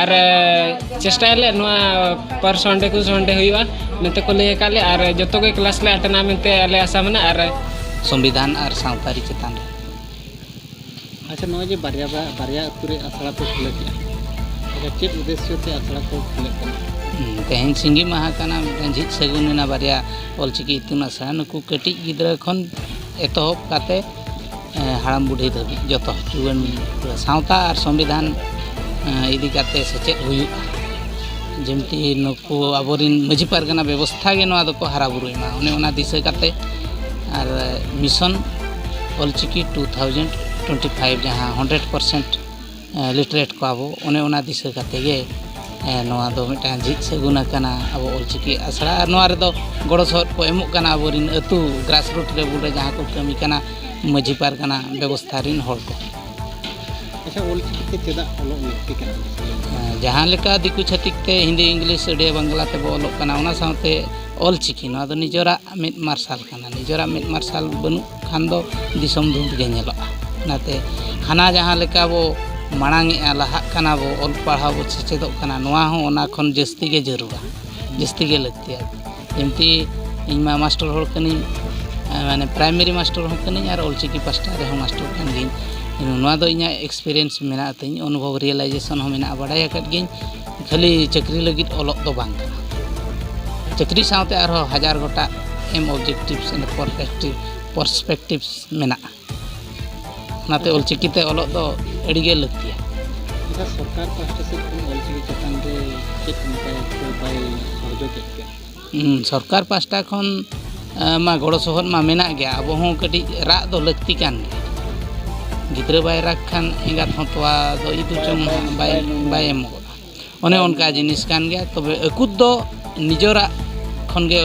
ᱟᱨ, ᱮ, ᱪᱮᱥᱴᱟᱭᱟᱞᱮ ᱱᱚᱣᱟ per Sunday ᱠᱚ Sunday ᱦᱩᱭᱩᱜᱼᱟ ᱢᱮᱱᱛᱮ ᱠᱚ ᱞᱟᱹᱭ ᱟᱠᱟᱫ ᱞᱮᱭᱟ, ᱟᱨ ᱡᱚᱛᱚ ᱜᱮ ᱠᱞᱟᱥ ᱞᱮ ᱟᱴᱮᱱᱟ ᱢᱮᱱᱛᱮ ᱟᱞᱮ ᱟᱥᱟ ᱢᱮᱱᱟᱜᱼᱟ᱾ ᱟᱨ ᱥᱚᱝᱵᱤᱫᱷᱟᱱ ᱟᱨ ᱥᱟᱶᱛᱟ ᱟᱹᱨᱤ ᱪᱮᱛᱟᱱ ᱨᱮ᱾ ᱟᱪᱪᱷᱟ, ᱱᱚᱜᱼᱚᱭ ᱡᱮ ᱵᱟᱨᱭᱟ ᱵᱟ-, ᱵᱟᱨᱭᱟ ᱟᱹᱛᱩ ᱨᱮ ᱟᱥᱲᱟ ᱯᱮ ᱠᱷᱩᱞᱟᱹᱣ ᱠᱮᱫᱼᱟ, ᱟᱪᱪᱷᱟ, ᱪᱮᱫ ᱩᱫᱽᱫᱮᱥᱥᱚ ᱛᱮ ᱟᱥᱲᱟ ᱠᱚ ᱠᱷᱩᱞᱟᱹᱜ ᱠᱟᱱᱟ? ᱦᱩᱸ, ᱛᱮᱦᱮᱧ ᱥᱤᱸᱜᱤ ᱢᱟᱦᱟ ᱠᱟᱱᱟ, ᱢᱤᱫᱴᱟᱝ ᱡᱷᱤᱡ ᱥᱟᱹᱜᱩᱱ ᱮᱱᱟ ᱵᱟᱨᱭᱟ ᱚᱞᱪᱤᱠᱤ ᱤᱛᱩᱱ ᱟᱥᱲᱟ᱾ ᱱᱩᱠᱩ ᱠᱟᱹᱴᱤᱡ ᱜᱤᱫᱽᱨᱟᱹ ᱠᱷᱚᱱ ᱮᱛᱚᱦᱚᱵ ᱠᱟᱛᱮ, ᱮ, ᱦᱟᱲᱟᱢ ᱵᱩᱰᱷᱤ ᱫᱷᱟᱹᱵᱤᱡ ᱡᱚᱛᱚ ᱡᱩᱣᱟᱹᱱ ᱥᱟᱶᱛᱟ ᱟᱨ ᱥᱚᱝᱵᱤᱫᱷᱟᱱ, ᱮ, ᱤᱫᱤ ᱠᱟᱛᱮ ᱥᱮᱪᱮᱫ ᱦᱩᱭᱩᱜᱼᱟ᱾ ᱡᱮᱢᱛᱤ ᱱᱩᱠᱩ ᱟᱵᱚᱨᱮᱱ ᱢᱟᱹᱡᱷᱤ ᱯᱟᱨᱜᱟᱱᱟ ᱵᱮᱵᱚᱥᱛᱷᱟ ᱜᱮ ᱱᱚᱣᱟ ᱫᱚᱠᱚ ᱦᱟᱨᱟ ᱵᱩᱨᱩᱭ ᱢᱟ, ᱚᱱᱮ ᱚᱱᱟ ᱫᱤᱥᱟᱹ ᱠᱟᱛᱮ᱾ ᱟᱨ mission Ol Chiki two thousand twenty five, ᱡᱟᱦᱟᱸ hundred percent ᱞᱤᱴᱟᱨᱮᱴ ᱠᱚᱣᱟ ᱵᱚ, ᱚᱱᱮ ᱚᱱᱟ ᱫᱤᱥᱟᱹ ᱠᱟᱛᱮ ᱜᱮ, ᱮ, ᱱᱚᱣᱟ ᱫᱚ ᱢᱤᱫᱴᱟᱝ ᱡᱷᱤᱡ ᱥᱟᱹᱜᱩᱱ ᱟᱠᱟᱱᱟ ᱟᱵᱚ ᱚᱞᱪᱤᱠᱤ ᱟᱥᱲᱟ᱾ ᱟᱨ ᱱᱚᱣᱟ ᱨᱮᱫᱚ ᱜᱚᱲᱚ ᱥᱚᱦᱚᱫ ᱠᱚ ᱮᱢᱚᱜ ᱠᱟᱱᱟ ᱟᱵᱚᱨᱮᱱ ᱟᱹᱛᱩ grassroot level ᱨᱮ ᱡᱟᱦᱟᱸ ᱠᱚ ᱠᱟᱹᱢᱤ ᱠᱟᱱᱟ, ᱢᱟᱹᱡᱷᱤ ᱯᱟᱨᱜᱟᱱᱟ ᱵᱮᱵᱚᱥᱛᱷᱟ ᱨᱮᱱ ᱦᱚᱲ ᱠᱚ᱾ ᱟᱪᱪᱷᱟ, ᱚᱞᱪᱤᱠᱤ ᱛᱮ ᱪᱮᱫᱟᱜ ᱚᱞᱚᱜ ᱞᱟᱹᱠᱛᱤ ᱠᱟᱱᱟ? ᱦᱮᱸ, ᱡᱟᱦᱟᱸ ᱞᱮᱠᱟ ᱫᱤᱠᱩ ᱪᱷᱟᱹᱛᱤᱠ ᱛᱮ ᱦᱤᱱᱫᱤ, ᱤᱝᱞᱤᱥ, ᱩᱲᱤᱭᱟ, ᱵᱟᱝᱞᱟ ᱛᱮᱵᱚ ᱚᱞᱚᱜ ᱠᱟᱱᱟ, ᱚᱱᱟ ᱥᱟᱶᱛᱮ ᱚᱞᱪᱤᱠᱤ, ᱱᱚᱣᱟ ᱫᱚ ᱱᱤᱡᱮᱨᱟᱜ ᱢᱮᱫ ᱢᱟᱨᱥᱟᱞ ᱠᱟᱱᱟ᱾ ᱱᱤᱡᱮᱨᱟᱜ ᱢᱮᱫ ᱢᱟᱨᱥᱟᱞ ᱵᱟᱹᱱᱩᱜ ᱠᱷᱟᱱ ᱫᱚ ᱫᱤᱥᱚᱢ ᱫᱷᱩᱸᱫ ᱜᱮ ᱧᱮᱞᱚᱜᱼᱟ᱾ ᱚᱱᱟᱛᱮ ᱦᱟᱱᱟ ᱡᱟᱦᱟᱸ ᱞᱮᱠᱟ ᱵᱚ ᱢᱟᱲᱟᱝ ᱮᱜᱼᱟ, ᱞᱟᱦᱟᱜ ᱠᱟᱱᱟ ᱵᱚ, ᱚᱞ ᱯᱟᱲᱦᱟᱣ ᱵᱚ ᱥᱮᱪᱮᱫᱚᱜ ᱠᱟᱱᱟ, ᱱᱚᱣᱟ ᱦᱚᱸ ᱚᱱᱟ ᱠᱷᱚᱱ ᱡᱟᱹᱥᱛᱤ ᱜᱮ ᱡᱟᱹᱨᱩᱲᱟ, ᱡᱟᱹᱥᱛᱤ ᱜᱮ ᱞᱟᱹᱠᱛᱤᱭᱟ᱾ ᱡᱮᱢᱛᱤ ᱤᱧ ᱢᱟ ᱢᱟᱥᱴᱚᱨ ᱦᱚᱲ ᱠᱟᱹᱱᱟᱹᱧ, ᱢᱟᱱᱮ ᱯᱨᱟᱭᱢᱟᱨᱤ ᱢᱟᱥᱴᱚᱨ ᱦᱚᱸ ᱠᱟᱹᱱᱟᱹᱧ ᱟᱨ ᱚᱞᱪᱤᱠᱤ ᱯᱟᱥᱴᱟ ᱨᱮᱦᱚᱸ ᱢᱟᱥᱴᱚᱨ ᱠᱟᱱ ᱜᱤᱭᱟᱹᱧ᱾ ᱱᱚᱣᱟ ᱫᱚ ᱤᱧᱟᱹᱜ experience ᱢᱮᱱᱟᱜ ᱛᱤᱧ, ᱚᱱᱩᱵᱷᱚᱵ, realization ᱦᱚᱸ ᱢᱮᱱᱟᱜᱼᱟ, ᱵᱟᱰᱟᱭ ᱟᱠᱟᱫ ᱜᱤᱭᱟᱹᱧ᱾ ᱠᱷᱟᱹᱞᱤ ᱪᱟᱹᱠᱨᱤ ᱞᱟᱹᱜᱤᱫ ᱚᱞᱚᱜ ᱫᱚ ᱵᱟᱝ ᱠᱟᱱᱟ᱾ ᱪᱟᱹᱠᱨᱤ ᱥᱟᱶᱛᱮ ᱟᱨᱦᱚᱸ ᱦᱟᱡᱟᱨ ᱜᱚᱴᱟᱝ objectives and perspective, perspectives ᱢᱮᱱᱟᱜᱼᱟ᱾ ᱚᱱᱟᱛᱮ ᱚᱞᱪᱤᱠᱤ ᱛᱮ ᱚᱞᱚᱜ ᱫᱚ ᱟᱹᱰᱤ ᱜᱮ ᱞᱟᱹᱠᱛᱤᱭᱟ᱾ ᱟᱪᱪᱷᱟ, ᱥᱚᱨᱠᱟᱨ ᱯᱟᱦᱴᱟ ᱥᱮᱫ ᱠᱷᱚᱱ ᱚᱞᱪᱤᱠᱤ ᱪᱮᱛᱟᱱ ᱨᱮ ᱪᱮᱫ ᱱᱚᱝᱠᱟ ᱮᱠᱴᱩ ᱵᱟᱭ ᱥᱚᱦᱚᱡᱳᱜᱽ ᱮᱫ ᱯᱮᱭᱟ? ᱦᱩᱸ, ᱥᱚᱨᱠᱟᱨ ᱯᱟᱦᱴᱟ ᱠᱷᱚᱱ, ᱮ, ᱢᱟ ᱜᱚᱲᱚ ᱥᱚᱦᱚᱫ ᱢᱟ ᱢᱮᱱᱟᱜ ᱜᱮᱭᱟ᱾ ᱟᱵᱚ ᱦᱚᱸ ᱠᱟᱹᱴᱤᱡ ᱨᱟᱜ ᱫᱚ ᱞᱟᱹᱠᱛᱤ ᱠᱟᱱ ᱜᱮᱭᱟ᱾ ᱜᱤᱫᱽᱨᱟᱹ ᱵᱟᱭ ᱨᱟᱜᱽ ᱠᱷᱟᱱ ᱮᱸᱜᱟᱛ ᱦᱚᱸ ᱛᱚᱣᱟ ᱫᱚ ᱤᱫᱩ ᱪᱚᱝ ᱦᱟᱸᱜ ᱵᱟᱭ, ᱵᱟᱭ ᱮᱢᱚᱜᱚᱜᱼᱟ᱾ ᱚᱱᱮ ᱚᱱᱠᱟ ᱡᱤᱱᱤᱥ ᱠᱟᱱ ᱜᱮᱭᱟ᱾ ᱛᱚᱵᱮ ᱟᱹᱠᱩᱛ ᱫᱚ ᱱᱤᱡᱮᱨᱟᱜ ᱠᱷᱚᱱ ᱜᱮ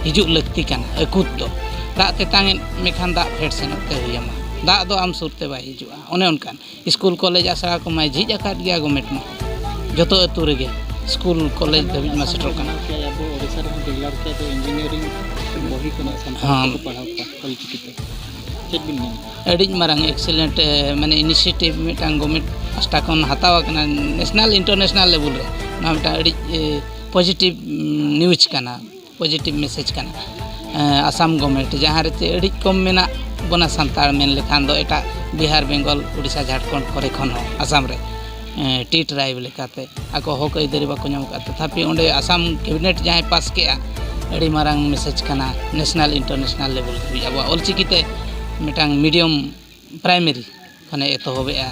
ᱦᱤᱡᱩᱜ ᱞᱟᱹᱠᱛᱤ ᱠᱟᱱᱟ᱾ ᱟᱹᱠᱩᱛ ᱫᱚ ᱫᱟᱜ ᱛᱮᱛᱟᱝ ᱮᱫ ᱢᱮᱠᱷᱟᱱ ᱫᱟᱜ ᱯᱷᱮᱰ ᱥᱮᱱᱚᱜ ᱛᱮ ᱦᱩᱭ ᱟᱢᱟ, ᱫᱟᱜ ᱫᱚ ᱟᱢ ᱥᱩᱨ ᱛᱮ ᱵᱟᱭ ᱦᱤᱡᱩᱜᱼᱟ᱾ ᱚᱱᱮ ᱚᱱᱠᱟᱱ ᱥᱠᱩᱞ ᱠᱚᱞᱮᱡᱽ ᱟᱥᱲᱟ ᱠᱚᱢᱟᱭ ᱡᱷᱤᱡ ᱟᱠᱟᱫ ᱜᱮᱭᱟ ᱜᱚᱵᱷᱢᱮᱱᱴ ᱢᱟ, ᱡᱚᱛᱚ ᱟᱹᱛᱩ ᱨᱮᱜᱮ ᱥᱠᱩᱞ ᱠᱚᱞᱮᱡᱽ ᱫᱷᱟᱹᱵᱤᱡ ᱢᱟ ᱥᱮᱴᱮᱨᱚᱜ ᱠᱟᱱᱟ᱾ ᱟᱵᱚ ᱳᱰᱤᱥᱟ ᱨᱮᱦᱚᱸ declare ᱠᱮᱫ ᱫᱚ engineering ᱵᱚᱦᱤ ᱠᱷᱚᱱᱟᱜ ᱥᱟᱱᱛᱟᱲ ᱦᱚᱸ᱾ ᱛᱮᱠᱚ ᱯᱟᱲᱦᱟᱣ ᱠᱚᱣᱟ ᱚᱞᱪᱤᱠᱤ ᱛᱮ᱾ ᱪᱮᱫ ᱵᱤᱱ ᱢᱮᱱᱟ? ᱟᱹᱰᱤ ᱢᱟᱨᱟᱝ excellent, ᱮ, ᱢᱟᱱᱮ initiative ᱢᱤᱫᱴᱟᱝ ᱜᱚᱵᱷᱢᱮᱱᱴ ᱯᱟᱥᱴᱟ ᱠᱷᱚᱱ ᱦᱟᱛᱟᱣ ᱟᱠᱟᱱᱟ, national international level ᱨᱮ᱾ ᱱᱚᱣᱟ ᱢᱤᱫᱴᱟᱝ ᱟᱹᱰᱤ, ᱮ, positive news ᱠᱟᱱᱟ, positive message ᱠᱟᱱᱟ᱾ ᱮ, ᱟᱥᱟᱢ ᱜᱚᱵᱷᱢᱮᱱᱴ ᱡᱟᱦᱟᱸ ᱨᱮ ᱪᱮ ᱟᱹᱰᱤ ᱠᱚᱢ ᱢᱮᱱᱟᱜ ᱵᱚᱱᱟ ᱥᱟᱱᱛᱟᱲ ᱢᱮᱱ ᱞᱮᱠᱷᱟᱱ ᱫᱚ, ᱮᱴᱟᱜ ᱵᱤᱦᱟᱨ, ᱵᱮᱝᱜᱚᱞ, ᱩᱰᱤᱥᱟ, ᱡᱷᱟᱲᱠᱷᱚᱸᱰ ᱠᱚᱨᱮ ᱠᱷᱚᱱ ᱦᱚᱸ ᱟᱥᱟᱢ ᱨᱮ᱾ ᱮᱸ, ᱴᱤ ᱴᱨᱟᱭᱤᱵᱽ ᱞᱮᱠᱟᱛᱮ ᱟᱠᱚ ᱦᱚᱠ ᱟᱹᱭᱫᱟᱹᱨᱤ ᱵᱟᱠᱚ ᱧᱟᱢ ᱟᱠᱟᱫ, ᱛᱚᱛᱷᱟᱯᱤ ᱚᱸᱰᱮ ᱟᱥᱟᱢ ᱠᱮᱵᱤᱱᱮᱴ ᱡᱟᱦᱟᱸᱭ ᱯᱟᱥ ᱠᱮᱜᱼᱟ, ᱟᱹᱰᱤ ᱢᱟᱨᱟᱝ ᱢᱮᱥᱮᱡᱽ ᱠᱟᱱᱟ ᱱᱮᱥᱱᱟᱞ ᱤᱱᱴᱟᱨᱱᱮᱥᱱᱟᱞ ᱞᱮᱵᱮᱞ ᱫᱷᱟᱹᱵᱤᱡ ᱟᱵᱚᱣᱟᱜ ᱚᱞᱪᱤᱠᱤ ᱛᱮ ᱢᱤᱫᱴᱟᱝ ᱢᱤᱰᱤᱭᱟᱢ ᱯᱨᱟᱭᱢᱟᱨᱤ ᱠᱷᱚᱱᱮ ᱮᱛᱚᱦᱚᱵᱮᱜᱼᱟ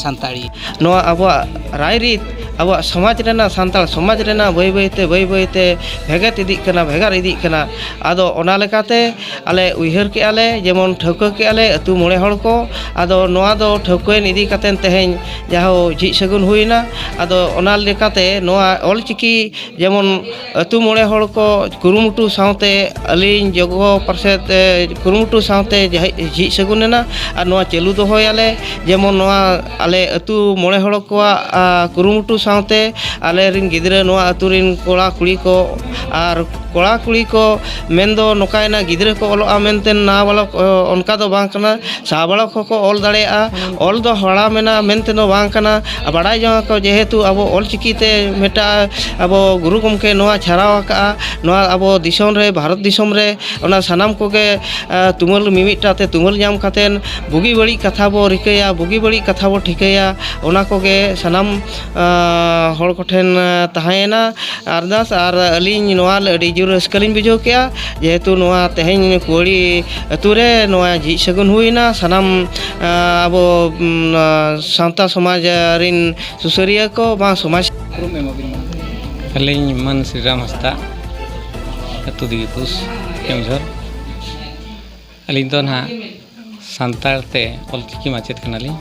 ᱥᱟᱱᱛᱟᱲᱤ᱾ ᱱᱚᱣᱟ ᱟᱵᱚᱣᱟᱜ ᱨᱟᱭᱨᱤᱛ, ᱟᱵᱚᱣᱟᱜ ᱥᱚᱢᱟᱡᱽ ᱨᱮᱱᱟᱜ, ᱥᱟᱱᱛᱟᱲ ᱥᱚᱢᱟᱡᱽ ᱨᱮᱱᱟᱜ ᱵᱟᱹᱭ ᱵᱟᱹᱭ ᱛᱮ, ᱵᱟᱹᱭ ᱵᱟᱹᱭ ᱛᱮ ᱵᱷᱮᱜᱮᱫ ᱤᱫᱤᱜ ᱠᱟᱱᱟ, ᱵᱷᱮᱜᱟᱨ ᱤᱫᱤᱜ ᱠᱟᱱᱟ᱾ ᱟᱫᱚ ᱚᱱᱟ ᱞᱮᱠᱟᱛᱮ ᱟᱞᱮ ᱩᱭᱦᱟᱹᱨ ᱠᱮᱜᱼᱟ ᱞᱮ, ᱡᱮᱢᱚᱱ ᱴᱷᱟᱹᱣᱠᱟᱹ ᱠᱮᱜᱼᱟ ᱞᱮ ᱟᱹᱛᱩ ᱢᱚᱬᱮ ᱦᱚᱲ ᱠᱚ᱾ ᱟᱫᱚ ᱱᱚᱣᱟ ᱫᱚ ᱴᱷᱟᱹᱣᱠᱟᱹᱭᱮᱱ ᱤᱫᱤ ᱠᱟᱛᱮ ᱛᱮᱦᱮᱧ ᱡᱟᱦᱳ ᱡᱷᱤᱡ ᱥᱟᱹᱜᱩᱱ ᱦᱩᱭᱮᱱᱟ᱾ ᱟᱫᱚ ᱚᱱᱟ ᱞᱮᱠᱟᱛᱮ ᱱᱚᱣᱟ ᱚᱞᱪᱤᱠᱤ ᱡᱮᱢᱚᱱ ᱟᱹᱛᱩ ᱢᱚᱬᱮ ᱦᱚᱲ ᱠᱚ ᱠᱩᱨᱩᱢᱩᱴᱩ ᱥᱟᱶᱛᱮ ᱟᱹᱞᱤᱧ ᱡᱚᱜᱚ ᱯᱟᱨᱥᱮᱛ, ᱮ, ᱠᱩᱨᱩᱢᱩᱴᱩ ᱥᱟᱶᱛᱮ ᱡᱟᱦᱮ-, ᱡᱷᱤᱡ ᱥᱟᱹᱜᱩᱱ ᱮᱱᱟ᱾ ᱟᱨ ᱱᱚᱣᱟ ᱪᱟᱹᱞᱩ ᱫᱚᱦᱚᱭᱟᱞᱮ, ᱡᱮᱢᱚᱱ ᱱᱚᱣᱟ ᱟᱞᱮ ᱟᱹᱛᱩ ᱢᱚᱬᱮ ᱦᱚᱲ ᱠᱚᱣᱟᱜ, ᱟ, ᱠᱩᱨᱩᱢᱩᱴᱩ ᱥᱟᱶᱛᱮ ᱟᱞᱮ ᱨᱮᱱ ᱜᱤᱫᱽᱨᱟᱹ, ᱱᱚᱣᱟ ᱟᱹᱛᱩ ᱨᱮᱱ ᱠᱚᱲᱟ ᱠᱩᱲᱤ ᱠᱚ ᱟᱨ ᱠᱚᱲᱟ ᱠᱩᱲᱤ ᱠᱚ ᱢᱮᱱᱫᱚ ᱱᱚᱝᱠᱟᱭᱮᱱᱟ, ᱜᱤᱫᱽᱨᱟᱹ ᱠᱚ ᱚᱞᱚᱜᱼᱟ ᱢᱮᱱᱛᱮ ᱱᱟᱵᱟᱞᱚᱠ, ᱚ, ᱚᱱᱠᱟ ᱫᱚ ᱵᱟᱝ ᱠᱟᱱᱟ᱾ ᱥᱟᱵᱟᱞᱚᱠ ᱦᱚᱸᱠᱚ ᱚᱞ ᱫᱟᱲᱮᱭᱟᱜᱼᱟ᱾ ᱚᱞ ᱫᱚ ᱦᱟᱲᱟᱢ ᱮᱱᱟ ᱢᱮᱱᱛᱮ ᱫᱚ ᱵᱟᱝ ᱠᱟᱱᱟ᱾ ᱵᱟᱲᱟᱭ ᱡᱚᱝ ᱟᱠᱚ, ᱡᱮᱦᱮᱛᱩ ᱟᱵᱚ ᱚᱞᱪᱤᱠᱤ ᱛᱮ ᱢᱤᱫᱴᱟᱝ ᱟᱵᱚ ᱜᱩᱨᱩ ᱜᱚᱢᱠᱮ ᱱᱚᱣᱟ ᱪᱷᱟᱨᱟᱣ ᱟᱠᱟᱫᱼᱟ, ᱱᱚᱣᱟ ᱟᱵᱚ ᱫᱤᱥᱚᱢ ᱨᱮ, ᱵᱷᱟᱨᱚᱛ ᱫᱤᱥᱚᱢ ᱨᱮ ᱚᱱᱟ ᱥᱟᱱᱟᱢ ᱠᱚᱜᱮ, ᱟ, ᱛᱩᱢᱟᱹᱞ, ᱢᱤᱢᱤᱫᱴᱟᱝ ᱛᱮ ᱛᱩᱢᱟᱹᱞ ᱧᱟᱢ ᱠᱟᱛᱮᱫ ᱵᱩᱜᱤ ᱵᱟᱹᱲᱤᱡ ᱠᱟᱛᱷᱟ ᱵᱚ ᱨᱤᱠᱟᱹᱭᱟ, ᱵᱩᱜᱤ ᱵᱟᱹᱲᱤᱡ ᱠᱟᱛᱷᱟ ᱵᱚ ᱴᱷᱤᱠᱟᱹᱭᱟ, ᱚᱱᱟ ᱠᱚᱜᱮ ᱥᱟᱱᱟᱢ, ᱟ, ᱦᱚᱲ ᱠᱚᱴᱷᱮᱱ, ᱟ, ᱛᱟᱦᱮᱸᱭᱮᱱᱟ ᱟᱨᱫᱟᱥ᱾ ᱟᱨ ᱟᱹᱞᱤᱧ ᱱᱚᱣᱟ ᱟᱹᱰᱤ ᱡᱳᱨ ᱨᱟᱹᱥᱠᱟᱹ ᱞᱤᱧ ᱵᱩᱡᱷᱟᱹᱣ ᱠᱮᱜᱼᱟ, ᱡᱮᱦᱮᱛᱩ ᱱᱚᱣᱟ ᱛᱮᱦᱮᱧ ᱠᱩᱣᱟᱹᱲᱤ ᱟᱹᱛᱩ ᱨᱮ ᱱᱚᱣᱟ ᱡᱷᱤᱡ ᱥᱟᱹᱜᱩᱱ ᱦᱩᱭᱮᱱᱟ ᱥᱟᱱᱟᱢ, ᱟ, ᱟᱵᱚ, ᱩᱢ, ᱟ, ᱥᱟᱶᱛᱟ ᱥᱚᱢᱟᱡᱽ ᱨᱤᱱ ᱥᱩᱥᱟᱹᱨᱤᱭᱟᱹ ᱠᱚ ᱵᱟᱝ ᱥᱚᱢᱟᱡᱽ᱾ ᱩᱯᱨᱩᱢ ᱮᱢᱟᱵᱤᱱ ᱢᱟ᱾ ᱟᱹᱞᱤᱧ ᱢᱟᱹᱱ ᱥᱨᱤᱨᱟᱢ ᱦᱟᱸᱥᱫᱟ, ᱟᱹᱛᱩ ᱫᱤᱜᱤᱯᱩᱥ, ᱠᱮᱣᱡᱷᱚᱨ᱾ ᱟᱹᱞᱤᱧ ᱫᱚ ᱱᱟᱦᱟᱜ ᱥᱟᱱᱛᱟᱲ ᱛᱮ ᱚᱞᱪᱤᱠᱤ ᱢᱟᱪᱮᱫ ᱠᱟᱱᱟᱞᱤᱧ᱾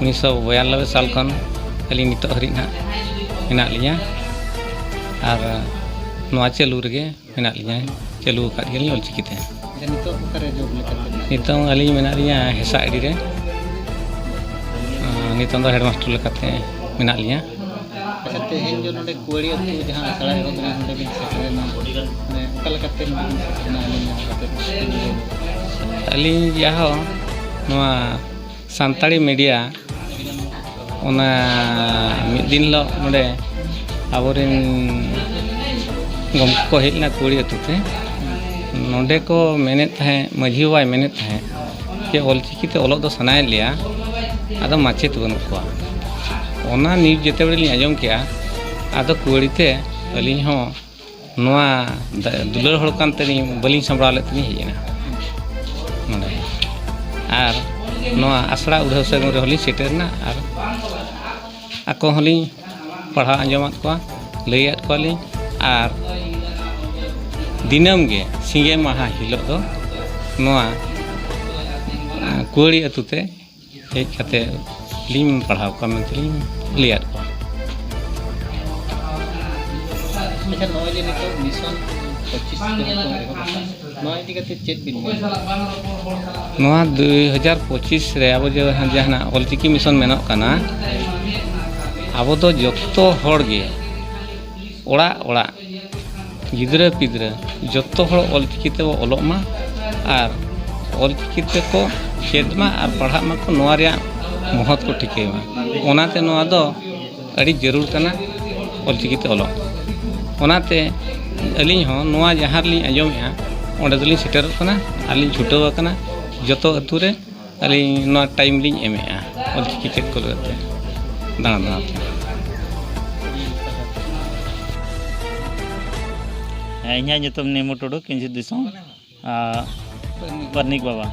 ᱩᱱᱤᱥᱥᱚ ᱵᱚᱭᱟᱱᱱᱚᱵᱵᱳᱭ ᱥᱟᱞ ᱠᱷᱚᱱ ᱟᱹᱞᱤᱧ ᱱᱤᱛᱚᱜ ᱦᱟᱹᱨᱤᱡ ᱱᱟᱦᱟᱜ ᱢᱮᱱᱟᱜ ᱞᱤᱧᱟ᱾ ᱟᱨ ᱱᱚᱣᱟ ᱪᱟᱹᱞᱩ ᱨᱮᱜᱮ ᱢᱮᱱᱟᱜ ᱞᱤᱧᱟ, ᱪᱟᱹᱞᱩ ᱟᱠᱟᱫ ᱜᱮᱭᱟᱞᱤᱧ ᱚᱞᱪᱤᱠᱤ ᱛᱮ᱾ ᱟᱪᱪᱷᱟ, ᱱᱤᱛᱚᱜ ᱚᱠᱟᱨᱮ ᱡᱚᱵ ᱞᱮᱠᱟᱛᱮ ᱢᱮᱱᱟᱜ ᱵᱤᱱᱟ? ᱱᱤᱛᱚᱝ ᱟᱹᱞᱤᱧ ᱢᱮᱱᱟᱜ ᱞᱤᱧᱟ ᱦᱮᱥᱟ ᱟᱹᱰᱤ ᱨᱮ᱾ ᱟᱸ, ᱱᱤᱛᱚᱝ ᱫᱚ ᱦᱮᱰᱢᱟᱥᱴᱟᱨ ᱞᱮᱠᱟᱛᱮ ᱢᱮᱱᱟᱜ ᱞᱤᱧᱟ᱾ ᱟᱪᱪᱷᱟ, ᱛᱮᱦᱮᱧ ᱫᱚ ᱱᱚᱰᱮ ᱠᱩᱣᱟᱹᱲᱤ ᱟᱹᱛᱩ ᱡᱟᱦᱟᱸ ᱟᱥᱲᱟ ᱮᱦᱚᱵ ᱮᱱᱟ, ᱱᱚᱰᱮ ᱵᱤᱱ ᱥᱮᱴᱮᱨᱮᱱᱟ, ᱢᱟᱱᱮ ᱚᱠᱟ ᱞᱮᱠᱟᱛᱮ ᱱᱚᱰᱮ ᱵᱤᱱ ᱥᱮᱴᱮᱨᱮᱱᱟ, ᱟᱹᱞᱤᱧ ᱧᱟᱢ ᱠᱟᱛᱮ? ᱟᱹᱞᱤᱧ ᱡᱟᱦᱳ ᱱᱚᱣᱟ ᱥᱟᱱᱛᱟᱲᱤ ᱢᱤᱰᱤᱭᱟ, ᱚᱱᱟ ᱢᱤᱫ ᱫᱤᱱ ᱦᱤᱞᱳᱜ ᱱᱚᱰᱮ ᱟᱵᱚᱨᱮᱱ ᱜᱚᱢᱠᱮ ᱠᱚ ᱦᱮᱡ ᱞᱮᱱᱟ ᱠᱩᱣᱟᱹᱲᱤ ᱟᱹᱛᱩ ᱛᱮ᱾ ᱱᱚᱰᱮ ᱠᱚ ᱢᱮᱱᱮᱫ ᱛᱟᱦᱮᱸᱫ, ᱢᱟᱹᱡᱷᱤ ᱵᱟᱵᱟᱭ ᱢᱮᱱᱮᱫ ᱛᱟᱦᱮᱸᱫ ᱡᱮ ᱚᱞᱪᱤᱠᱤ ᱛᱮ ᱚᱞᱚᱜ ᱫᱚ ᱥᱟᱱᱟᱭᱮᱫ ᱞᱮᱭᱟ, ᱟᱫᱚ ᱢᱟᱪᱮᱫ ᱵᱟᱹᱱᱩᱜ ᱠᱚᱣᱟ᱾ ᱚᱱᱟ ᱱᱤᱭᱩᱡᱽ ᱡᱮᱛᱮ ᱵᱮᱲᱮ ᱞᱤᱧ ᱟᱸᱡᱚᱢ ᱠᱮᱜᱼᱟ, ᱟᱫᱚ ᱠᱩᱲᱤ ᱛᱮ ᱟᱹᱞᱤᱧ ᱦᱚᱸ ᱱᱚᱣᱟ ᱫᱟ-, ᱫᱩᱞᱟᱹᱲ ᱦᱚᱲ ᱠᱟᱱ ᱛᱮᱞᱤᱧ ᱵᱟᱹᱞᱤᱧ ᱥᱟᱢᱵᱲᱟᱣ ᱞᱮᱫ ᱛᱮᱞᱤᱧ ᱦᱮᱡ ᱮᱱᱟ ᱱᱚᱰᱮ᱾ ᱟᱨ ᱱᱚᱣᱟ ᱟᱥᱲᱟ ᱩᱰᱷᱟᱹᱣ ᱥᱟᱹᱜᱩᱱ ᱨᱮᱦᱚᱸ ᱞᱤᱧ ᱥᱮᱴᱮᱨ ᱮᱱᱟ᱾ ᱟᱨ ᱟᱠᱚ ᱦᱚᱸᱞᱤᱧ ᱯᱟᱲᱦᱟᱣ ᱟᱸᱡᱚᱢᱟᱫ ᱠᱚᱣᱟ, ᱞᱟᱹᱭᱟᱫ ᱠᱚᱣᱟᱞᱤᱧ᱾ ᱟᱨ ᱫᱤᱱᱟᱹᱢ ᱜᱮ ᱥᱤᱸᱜᱮ ᱢᱟᱦᱟ ᱦᱤᱞᱳᱜ ᱫᱚ ᱱᱚᱣᱟ, ᱟᱸ, ᱠᱩᱣᱟᱹᱲᱤ ᱟᱹᱛᱩ ᱛᱮ ᱦᱮᱡ ᱠᱟᱛᱮ ᱞᱤᱧ ᱯᱟᱲᱦᱟᱣ ᱠᱚᱣᱟ ᱢᱮᱱᱛᱮ ᱞᱤᱧ ᱞᱟᱹᱭᱟᱫ ᱠᱚᱣᱟ᱾ ᱟᱪᱪᱷᱟ, ᱱᱚᱜᱼᱚᱭ ᱡᱮ ᱱᱤᱛᱚᱜ ᱢᱤᱥᱚᱱ ᱯᱚᱸᱪᱤᱥ ᱡᱟᱦᱟᱸ ᱠᱚ ᱮᱦᱚᱵ ᱟᱠᱟᱫ, ᱱᱚᱣᱟ ᱤᱫᱤ ᱠᱟᱛᱮ ᱪᱮᱫ ᱵᱤᱱ ᱢᱮᱱᱟ? ᱱᱚᱣᱟ ᱫᱩᱭ ᱦᱟᱡᱟᱨ ᱯᱚᱸᱪᱤᱥ ᱨᱮ ᱟᱵᱚ ᱡᱮ ᱡᱟᱦᱟᱱᱟᱜ ᱚᱞᱪᱤᱠᱤ ᱢᱤᱥᱚᱱ ᱢᱮᱱᱚᱜ ᱠᱟᱱᱟ, ᱟᱵᱚ ᱫᱚ ᱡᱚᱛᱚ ᱦᱚᱲ ᱜᱮ ᱚᱲᱟᱜ ᱚᱲᱟᱜ ᱜᱤᱫᱽᱨᱟᱹ ᱯᱤᱫᱽᱨᱟᱹ ᱡᱚᱛᱚ ᱦᱚᱲ ᱚᱞᱪᱤᱠᱤ ᱛᱮᱵᱚ ᱚᱞᱚᱜ ᱢᱟ ᱟᱨ ᱚᱞᱪᱤᱠᱤ ᱛᱮᱠᱚ ᱪᱮᱫ ᱢᱟ ᱟᱨ ᱯᱟᱲᱦᱟᱜ ᱢᱟᱠᱚ, ᱱᱚᱣᱟ ᱨᱮᱭᱟᱜ ᱢᱚᱦᱚᱛ ᱠᱚ ᱴᱷᱤᱠᱟᱹᱭ ᱢᱟ᱾ ᱚᱱᱟᱛᱮ ᱱᱚᱣᱟ ᱫᱚ ᱟᱹᱰᱤ ᱡᱟᱹᱨᱩᱲ ᱠᱟᱱᱟ, ᱚᱞᱪᱤᱠᱤ ᱛᱮ ᱚᱞᱚᱜ᱾ ᱚᱱᱟᱛᱮ ᱟᱹᱞᱤᱧ ᱦᱚᱸ ᱱᱚᱣᱟ ᱡᱟᱦᱟᱸ ᱨᱮᱞᱤᱧ ᱟᱸᱡᱚᱢᱮᱜᱼᱟ, ᱚᱸᱰᱮ ᱫᱚᱞᱤᱧ ᱥᱮᱴᱮᱨᱚᱜ ᱠᱟᱱᱟ ᱟᱨ ᱞᱤᱧ ᱪᱷᱩᱴᱟᱹᱣ ᱟᱠᱟᱱᱟ ᱡᱚᱛᱚ ᱟᱹᱛᱩ ᱨᱮ ᱟᱹᱞᱤᱧ ᱱᱚᱣᱟ ᱴᱟᱭᱤᱢ ᱞᱤᱧ ᱮᱢᱮᱜᱼᱟ ᱚᱞᱪᱤᱠᱤ ᱪᱮᱫ ᱠᱚ ᱞᱟᱹᱜᱤᱫ ᱛᱮ ᱫᱟᱬᱟ ᱫᱟᱬᱟ ᱛᱮ᱾ ᱦᱮᱸ, ᱤᱧᱟᱹᱜ ᱧᱩᱛᱩᱢ ᱱᱤᱢᱩ ᱴᱩᱰᱩ, ᱠᱤᱧᱡᱷᱤᱛ ᱫᱤᱥᱚᱢ, ᱟᱨ ᱯᱟᱨᱱᱤᱠ ᱵᱟᱵᱟ᱾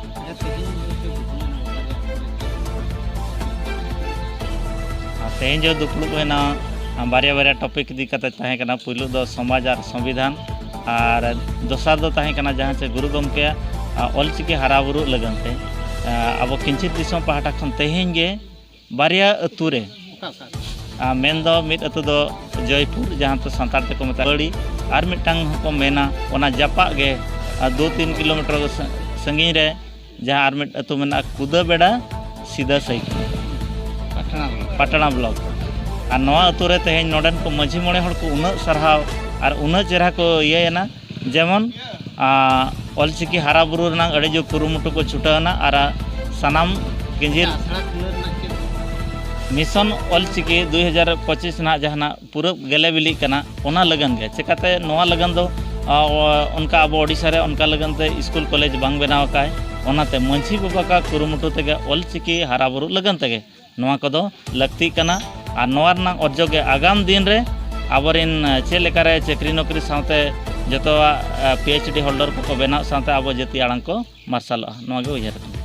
ᱟᱨ ᱛᱮᱦᱮᱧ ᱡᱚ ᱫᱩᱯᱲᱩᱵ ᱦᱩᱭᱱᱟ, ᱵᱟᱨᱭᱟ ᱵᱟᱨᱭᱟ ᱴᱚᱯᱤᱠ ᱤᱫᱤ ᱠᱟᱛᱮ ᱛᱟᱦᱮᱸ ᱠᱟᱱᱟ᱾ ᱯᱩᱭᱞᱩ ᱫᱚ ᱥᱚᱢᱟᱡᱽ ᱟᱨ ᱥᱚᱝᱵᱤᱫᱷᱟᱱ, ᱟᱨ ᱫᱚᱥᱟᱨ ᱫᱚ ᱛᱟᱦᱮᱸ ᱠᱟᱱᱟ ᱡᱟᱦᱟᱸ ᱪᱮ ᱜᱩᱨᱩ ᱜᱚᱢᱠᱮᱭᱟᱜ, ᱟ, ᱚᱞᱪᱤᱠᱤ ᱦᱟᱨᱟ ᱵᱩᱨᱩ ᱞᱟᱹᱜᱤᱫ ᱛᱮ, ᱟ, ᱟᱵᱚ ᱠᱤᱧᱪᱷᱤᱛ ᱫᱤᱥᱚᱢ ᱯᱟᱦᱴᱟ ᱠᱷᱚᱱ ᱛᱮᱦᱮᱧ ᱜᱮ ᱵᱟᱨᱭᱟ ᱟᱹᱛᱩ ᱨᱮ, ᱚᱠᱟ ᱚᱠᱟ? ᱟ, ᱢᱮᱱᱫᱚ ᱢᱤᱫ ᱟᱹᱛᱩ ᱫᱚ ᱡᱚᱭᱯᱩᱨ, ᱡᱟᱦᱟᱸ ᱫᱚ ᱥᱟᱱᱛᱟᱲ ᱛᱮᱠᱚ ᱢᱮᱛᱟᱜᱼᱟ ᱵᱟᱹᱲᱤ, ᱟᱨ ᱢᱤᱫᱴᱟᱝ ᱦᱚᱸᱠᱚ ᱢᱮᱱᱟ ᱚᱱᱟ ᱡᱟᱯᱟᱜ ᱜᱮ, ᱟ, ᱫᱩ ᱛᱤᱱ ᱠᱤᱞᱳᱢᱤᱴᱟᱨ ᱥᱟ-, ᱥᱟᱺᱜᱤᱧ ᱨᱮ ᱡᱟᱦᱟᱸ ᱟᱨ ᱢᱤᱫ ᱟᱹᱛᱩ ᱢᱮᱱᱟᱜᱼᱟ ᱠᱩᱫᱟᱹᱵᱮᱲᱟ ᱥᱤᱫᱟᱹ ᱥᱟᱹᱭᱠᱤᱞ, ᱯᱟᱴᱱᱟ ᱵᱞᱚᱠ᱾ ᱯᱟᱴᱱᱟ ᱵᱞᱚᱠ᱾ ᱟᱨ ᱱᱚᱣᱟ ᱟᱹᱛᱩ ᱨᱮ ᱛᱮᱦᱮᱧ ᱱᱚᱰᱮᱱ ᱠᱚ ᱢᱟᱹᱡᱷᱤ ᱢᱚᱬᱮ ᱦᱚᱲ ᱠᱚ ᱩᱱᱟᱹᱜ ᱥᱟᱨᱦᱟᱣ ᱟᱨ ᱩᱱᱟᱹᱜ ᱪᱮᱦᱨᱟ ᱠᱚ ᱤᱭᱟᱹᱭᱮᱱᱟ, ᱡᱮᱢᱚᱱ, ᱟ, ᱚᱞᱪᱤᱠᱤ ᱦᱟᱨᱟ ᱵᱩᱨᱩ ᱨᱮᱱᱟᱜ ᱟᱹᱰᱤ ᱡᱳᱨ ᱠᱩᱨᱩᱢᱩᱴᱩ ᱠᱚ ᱪᱷᱩᱴᱟᱹᱣᱮᱱᱟ᱾ ᱟᱨ ᱥᱟᱱᱟᱢ ᱠᱮᱸᱡᱤᱨ ᱟᱥᱲᱟ ᱠᱷᱩᱞᱟᱹᱣ ᱨᱮᱱᱟᱜ ᱪᱮᱫ? ᱢᱤᱥᱚᱱ ᱚᱞᱪᱤᱠᱤ ᱫᱩᱭ ᱦᱟᱡᱟᱨ ᱯᱚᱸᱪᱤᱥ ᱨᱮᱱᱟᱜ ᱡᱟᱦᱟᱱᱟᱜ ᱯᱩᱨᱟᱹ ᱜᱮᱞᱮ ᱵᱤᱞᱤᱜ ᱠᱟᱱᱟ, ᱚᱱᱟ ᱞᱟᱹᱜᱤᱫ ᱜᱮ᱾ ᱪᱮᱠᱟᱛᱮ ᱱᱚᱣᱟ ᱞᱟᱹᱜᱤᱫ ᱫᱚ, ᱟ, ᱚ-, ᱚᱱᱠᱟ ᱟᱵᱚ ᱳᱰᱤᱥᱟ ᱨᱮ ᱚᱱᱠᱟ ᱞᱟᱹᱜᱤᱫ ᱛᱮ ᱥᱠᱩᱞ ᱠᱚᱞᱮᱡᱽ ᱵᱟᱝ ᱵᱮᱱᱟᱣ ᱟᱠᱟᱭ, ᱚᱱᱟᱛᱮ ᱢᱟᱹᱡᱷᱤ ᱵᱟᱵᱟ ᱠᱚᱣᱟᱜ ᱠᱩᱨᱩᱢᱩᱴᱩ ᱛᱮᱜᱮ ᱚᱞᱪᱤᱠᱤ ᱦᱟᱨᱟ ᱵᱩᱨᱩᱜ ᱞᱟᱹᱜᱤᱫ ᱛᱮᱜᱮ ᱱᱚᱣᱟ ᱠᱚᱫᱚ ᱞᱟᱹᱠᱛᱤᱜ ᱠᱟᱱᱟ᱾ ᱟᱨ ᱱᱚᱣᱟ ᱨᱮᱱᱟᱜ ᱚᱨᱡᱚ ᱜᱮ ᱟᱜᱟᱢ ᱫᱤᱱ ᱨᱮ ᱟᱵᱚᱨᱮᱱ, ᱮ, ᱪᱮᱫ ᱞᱮᱠᱟᱨᱮ ᱪᱟᱹᱠᱨᱤ ᱱᱚᱠᱨᱤ ᱥᱟᱶᱛᱮ ᱡᱚᱛᱚᱣᱟᱜ, ᱮ, PhD holder ᱠᱚᱠᱚ ᱵᱮᱱᱟᱣ ᱥᱟᱶᱛᱮ ᱟᱵᱚ ᱡᱟᱹᱛᱤ ᱟᱲᱟᱝ ᱠᱚ ᱢᱟᱨᱥᱟᱞᱚᱜᱼᱟ, ᱱᱚᱣᱟ ᱜᱮ ᱩᱭᱦᱟᱹᱨ ᱠᱟᱱᱟ᱾